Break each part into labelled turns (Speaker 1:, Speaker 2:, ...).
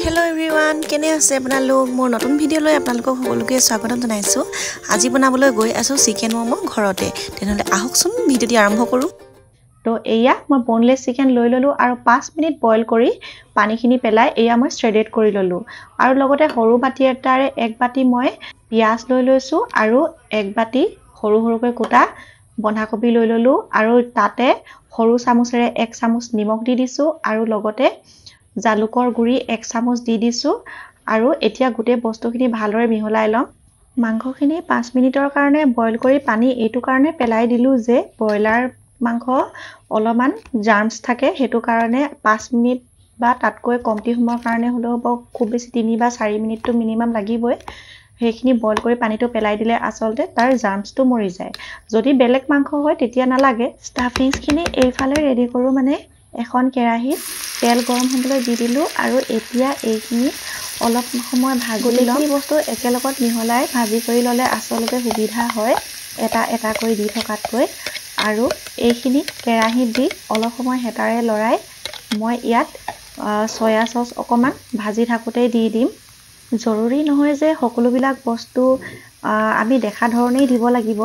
Speaker 1: Hello' everyone, কেনে আছে আপোনালোক? মোৰ নতুন ভিডিঅ'লৈ আপোনালোকক সকলোকে স্বাগতম জনাইছোঁ। আজি বনাবলৈ গৈ আছোঁ চিকেন ম'ম' ঘৰতে। তেনেহ'লে আহকচোন ভিডিঅ'টি আৰম্ভ কৰোঁ।
Speaker 2: তো এয়া মই বনলেছ চিকেন লৈ ল'লোঁ আৰু 5 মিনিট বইল কৰি পানীখিনি পেলাই এয়া মই শ্ৰেডেড কৰি ল'লোঁ। আৰু লগতে সৰু বাতি এটাৰে 1 বাতি মই পিঁয়াজ লৈ লৈছোঁ আৰু 1 বাতি সৰু সৰুকৈ কুটা বন্ধাকবি লৈ ল'লোঁ আৰু তাতে সৰু চামুচেৰে 1 চামুচ নিমখ দি দিছোঁ আৰু লগতে জালুকৰ গুড়ি 1 চামুচ দি দিছোঁ। আৰু এতিয়া গোটেই বস্তুখিনি ভালদৰে মিহলাই ল'ম। মাংসখিনি 5 মিনিটৰ কাৰণে বইল কৰি পানী এইটো কাৰণে পেলাই দিলোঁ যে ব্ৰইলাৰ মাংস অলপমান জাৰ্মছ থাকে, সেইটো কাৰণে 5 মিনিট বা তাতকৈ কমটি সময়ৰ কাৰণে হ'লেও হ'ব, খুব বেছি 3 বা 4 মিনিটটো মিনিমাম লাগিবই। সেইখিনি বইল কৰি পানীটো পেলাই দিলে আচলতে তাৰ জাৰ্মছটো মৰি যায়। যদি বেলেগ মাংস হয় তেতিয়া নালাগে। ষ্টাফিংছখিনি এইফালে ৰেডি কৰোঁ, মানে এখন কেৰাহীত তেল গৰম হ'বলৈ দি দিলোঁ আৰু এতিয়া এইখিনি অলপ সময় ভাজি ল'ম। বস্তু একেলগত মিহলাই ভাজি কৰি ল'লে আচলতে সুবিধা হয় এটা এটাকৈ দি থকাতকৈ। আৰু এইখিনি কেৰাহীত দি অলপ সময় হেতাৰে লৰাই মই ইয়াত চয়া চচ অকণমান ভাজি থাকোঁতেই দি দিম। জৰুৰী নহয় যে সকলোবিলাক বস্তু আমি দেখা ধৰণেই দিব লাগিব।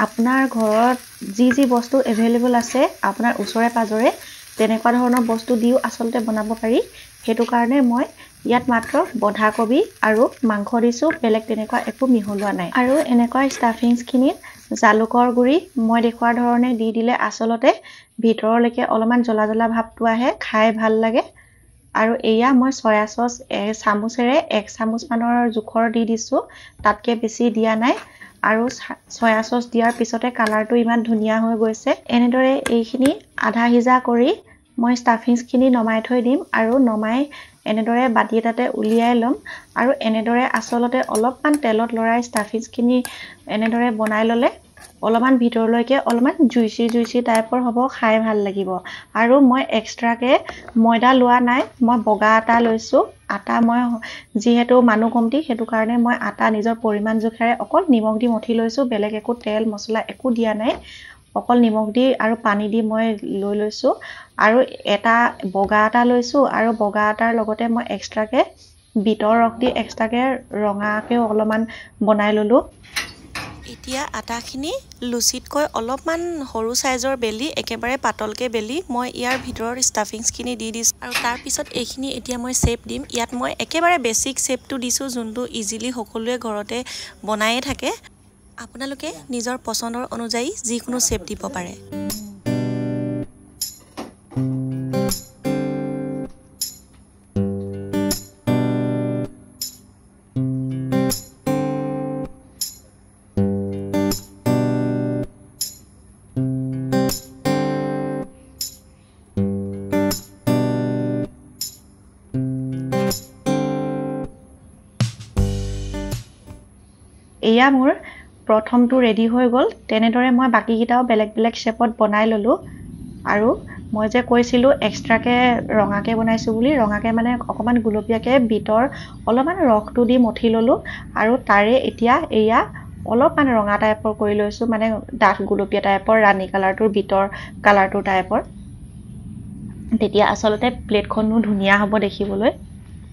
Speaker 2: আপোনাৰ ঘৰত যি যি বস্তু এভেইলেবল আছে আপোনাৰ ওচৰে পাঁজৰে তেনেকুৱা ধৰণৰ বস্তু দিও আচলতে বনাব পাৰি। সেইটো কাৰণে মই ইয়াত মাত্ৰ বন্ধাকবি আৰু মাংস দিছোঁ, বেলেগ তেনেকুৱা একো মিহলোৱা নাই। আৰু এনেকুৱা ষ্টাফিংছখিনিত জালুকৰ গুড়ি মই দেখুওৱাৰ ধৰণে দি দিলে আচলতে ভিতৰলৈকে অলপমান জ্বলা জ্বলা ভাৱটো আহে, খাই ভাল লাগে। আৰু এয়া মই চয়া চচ চামুচেৰে 1 চামুচমানৰ জোখৰ দি দিছোঁ, তাতকৈ বেছি দিয়া নাই। আৰু চয়া চচ দিয়াৰ পিছতে কালাৰটো ইমান ধুনীয়া হৈ গৈছে। এনেদৰে এইখিনি আধা সিজা কৰি মই ষ্টাফিংছখিনি নমাই থৈ দিম আৰু নমাই এনেদৰে বাতি এটাতে উলিয়াই ল'ম। আৰু এনেদৰে আচলতে অলপমান তেলত লৰাই ষ্টাফিংছখিনি এনেদৰে বনাই ল'লে অলপমান ভিতৰলৈকে অলপমান জুইচি জুইচি টাইপৰ হ'ব, খাই ভাল লাগিব। আৰু মই এক্সট্ৰাকৈ ময়দা লোৱা নাই, মই বগা আটা লৈছোঁ। আটা মই যিহেতু মানুহ কমটি, সেইটো কাৰণে মই আটা নিজৰ পৰিমাণ জোখেৰে অকল নিমখ দি মঠি লৈছোঁ, বেলেগ একো তেল মছলা একো দিয়া নাই। অকল নিমখ দি আৰু পানী দি মই লৈ লৈছোঁ। আৰু এটা বগা আটা লৈছোঁ আৰু বগা আটাৰ লগতে মই এক্সট্ৰাকৈ বিটৰ ৰস দি এক্সট্ৰাকৈ ৰঙাকৈও অলপমান বনাই ল'লোঁ।
Speaker 1: এতিয়া আটাখিনি লুচিতকৈ অলপমান সৰু চাইজৰ বেলি, একেবাৰে পাতলকৈ বেলি মই ইয়াৰ ভিতৰত ষ্টাফিংছখিনি দি দিছোঁ। আৰু তাৰপিছত এইখিনি এতিয়া মই শ্বেপ দিম। ইয়াত মই একেবাৰে বেছিক শ্বেপটো দিছোঁ, যোনটো ইজিলি সকলোৱে ঘৰতে বনায়ে থাকে। আপোনালোকে নিজৰ পচন্দৰ অনুযায়ী যিকোনো শ্বেপ দিব পাৰে।
Speaker 2: এয়া মোৰ প্ৰথমটো ৰেডি হৈ গ'ল। তেনেদৰে মই বাকীকেইটাও বেলেগ বেলেগ শ্বেপত বনাই ল'লোঁ। আৰু মই যে কৈছিলোঁ এক্সট্ৰাকৈ ৰঙাকৈ বনাইছোঁ বুলি, ৰঙাকৈ মানে অকণমান গুলপীয়াকৈ বিটৰ অলপমান ৰসটো দি মঠি ল'লোঁ আৰু তাৰে এতিয়া এয়া অলপমান ৰঙা টাইপৰ কৰি লৈছোঁ, মানে ডাঠ গুলপীয়া টাইপৰ ৰাণী কালাৰটোৰ বিটৰ কালাৰটোৰ টাইপৰ। তেতিয়া আচলতে প্লেটখনো ধুনীয়া হ'ব দেখিবলৈ।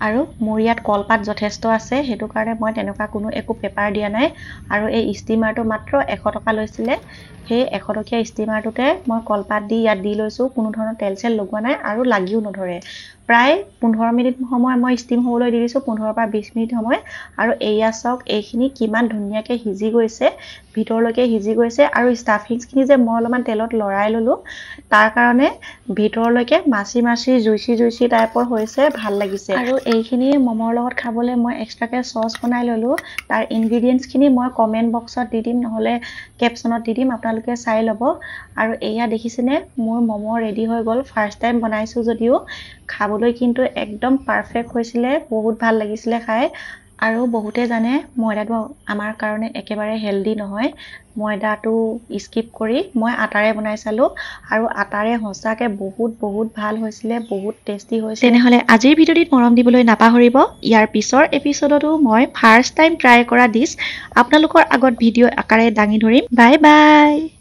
Speaker 2: আৰু মোৰ ইয়াত কলপাত যথেষ্ট আছে, সেইটো কাৰণে মই তেনেকুৱা কোনো একো পেপাৰ দিয়া নাই। আৰু এই ষ্টিমাৰটো মাত্ৰ 100 টকা লৈছিলে, সেই 100 টকীয়া ষ্টিমাৰটোতে মই কলপাত দি ইয়াত দি লৈছোঁ। কোনো ধৰণৰ তেল চেল লগোৱা নাই আৰু লাগিও নধৰে। প্ৰায় 15 মিনিট সময় মই ষ্টিম হ'বলৈ দি দিছোঁ, 15 পৰা 20 মিনিট সময়। আৰু এয়া চাওক এইখিনি কিমান ধুনীয়াকৈ সিজি গৈছে, ভিতৰলৈকে সিজি গৈছে। আৰু ষ্টাফিংছখিনি যে মই অলপমান তেলত লৰাই ল'লোঁ, তাৰ কাৰণে ভিতৰলৈকে মাছি মাছি জুইচি জুইচি টাইপৰ হৈছে, ভাল লাগিছে। আৰু এইখিনি ম'মৰ লগত খাবলৈ মই এক্সট্ৰাকৈ চচ বনাই ল'লোঁ। তাৰ ইনগ্ৰিডিয়েণ্টছখিনি মই কমেণ্ট বক্সত দি দিম, নহ'লে কেপশ্যনত দি দিম, আপোনালোকে চাই ল'ব। আৰু এয়া দেখিছেনে মোৰ ম'ম' ৰেডি হৈ গ'ল। ফাৰ্ষ্ট টাইম বনাইছোঁ যদিও খাবলৈ কিন্তু একদম পাৰফেক্ট হৈছিলে, বহুত ভাল লাগিছিলে খাই। আৰু বহুতে জানে ময়দাটো আমাৰ কাৰণে একেবাৰে হেল্ডি নহয়, ময়দাটো স্কিপ কৰি মই আটাৰে বনাই চালোঁ আৰু আটাৰে সঁচাকৈ বহুত বহুত ভাল হৈছিলে, বহুত টেষ্টি হৈছিলে।
Speaker 1: তেনেহ'লে আজিৰ ভিডিঅ'টিত মৰম দিবলৈ নাপাহৰিব। ইয়াৰ পিছৰ এপিছ'ডতো মই ফাৰ্ষ্ট টাইম ট্ৰাই কৰা ডিছ আপোনালোকৰ আগত ভিডিঅ' আকাৰে দাঙি ধৰিম। Bye bye.